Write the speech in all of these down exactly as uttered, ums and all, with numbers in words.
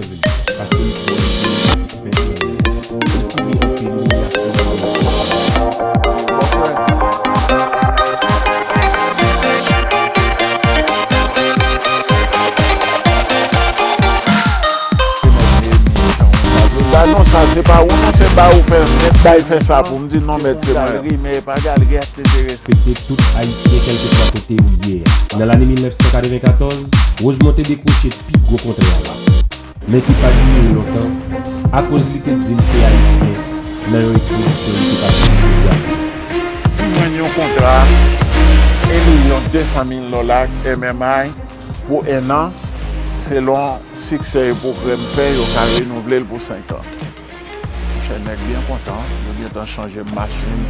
Paske li twò enpòtan, li dispense nan men. Li sibi anpil imilyasyon pa lòt. Gade non, sa se pa ou non, se ba ou fè, se bay fè sa pou m di non, mèt se mwen. Rimè, pa gal, rèt enterese. Respekte tout Ayisyen, kèlkeswa kote ou ye a. Nan lane mil nèf san katrevenkatòz, Rosemond te dekwoche pi gwo kontra a. Men ki pa t dire lontan, akoz li te di l se Ayisyen nan yon ekspozisyon li te patisipe pou Dyakout. M jwenn yon kontra en milyon de san mil dola M M I pou en an, selon siksè e pwogrè m fè, yo ka renouvle l pou senk an. Monchè, nèg byen kontan, yo gentan chanje m machin,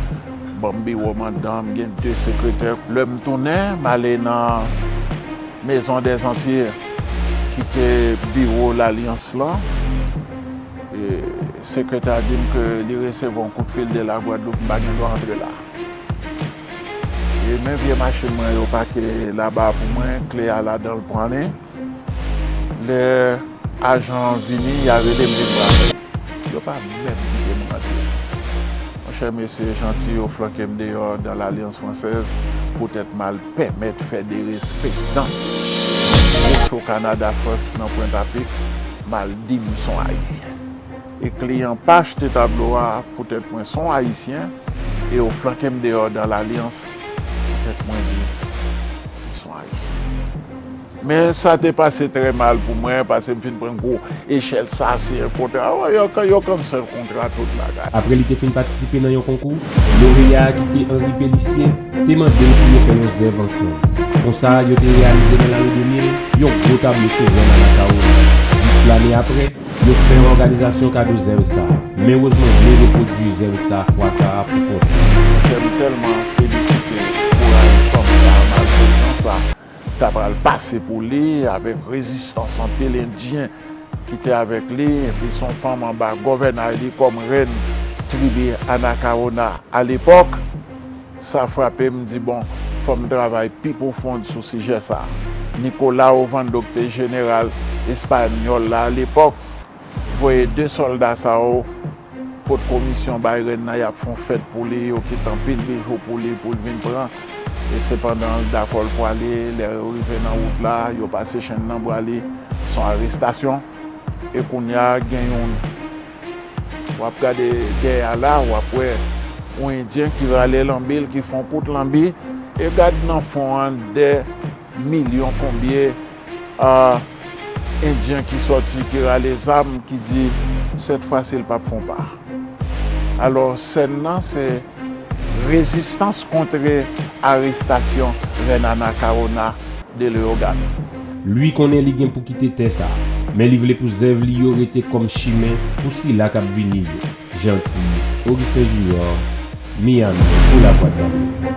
ban m biwo m anndan, m gen de sekretè. Lè m tounen, m ale nan Maison des Antilles, ki te biwo Lalyans lan. E sekretè a di m ke li resevwa yon kout fil de la Gwadloup, m pa gen dwa antre la. E men vye machin mwen yo pake laba pou mwen, kle a ladan l pou ale. Lè ajan an vini, y a rele m vin pran l. Yo pa menm kite m rantre. Monchè, mesye janti yo flanke m deyò dan Lalyans Fransèz poutèt m al pèmèt fè derespektan gwo cho Kanada Frans nan Pwentapik, m al di m s on Ayisyen. E kliyan pa achte tablo a poutèt mwen s on Ayisyen, e yo flanke m deyò dan Lalyans poutèt mwen di m s on Ayisyen. Men sa te pase trè mal pou mwen, paske m fin pran gwo echèl, sa se yon kontra. Oh, yo, yo cancel kontra, tout bagay. Apre li te fin patisipe nan yon konkou, loreya a ki te Henri Pélissier te mande l pou yo fè yon zèv ansanm. Konsa, yo te reyalize nan lane de mil yon gwo tablo sou Rèn Anakawona. Dis lane apre, yo fè yon òganizasyon kado zèv sa a. Men Rosemond vle repwodui zèv sa a fwa sa a pou kont li. Monchè, m tèlman felisite kouraj fanm sa a, malgre jan sa ta pral pase pou li, avèk rezistans anpil Endyen ki te avèk li, epi s on fanm anba gòvènay li kòm rèn tribi Anakawona alepòk. Sa frape m, m di, bon, fò m travay pi pwofon sou sijè sa a. Nicolas Ovando, ki te jeneral espanyòl la alepòk, voye de sòlda sa yo pot komisyon bay rèn nan, y ap fè yon fèt pou li, yo kite anpil bijou pou li, pou l vin pran. E se pandan l dakò l pwale, lè yo rive nan wout la, yo pase chenn nan bra li, s on arestasyon. E kounye a, gen youn, w ap gade dèyè a la, w ap wè yon Endyen ki rale lanbi l, ki fè yon kout lanbi, e gad nan fon an, dè milyon konbyen a Endyen ki sòti, ki rale zam, ki di, sèt fwa si l p ap fè yon pa. Alò, sèn nan, se rezistans kontre arestasyon rèn Anakawona de Leyogàn. Louis konnen li gen pou kite tè sa a, men li vle pou zèv li yo rete kòm chimen pou sila k ap vini yo. Jeanty, Augustin Junior, Miami, pou Lavwadlamerik.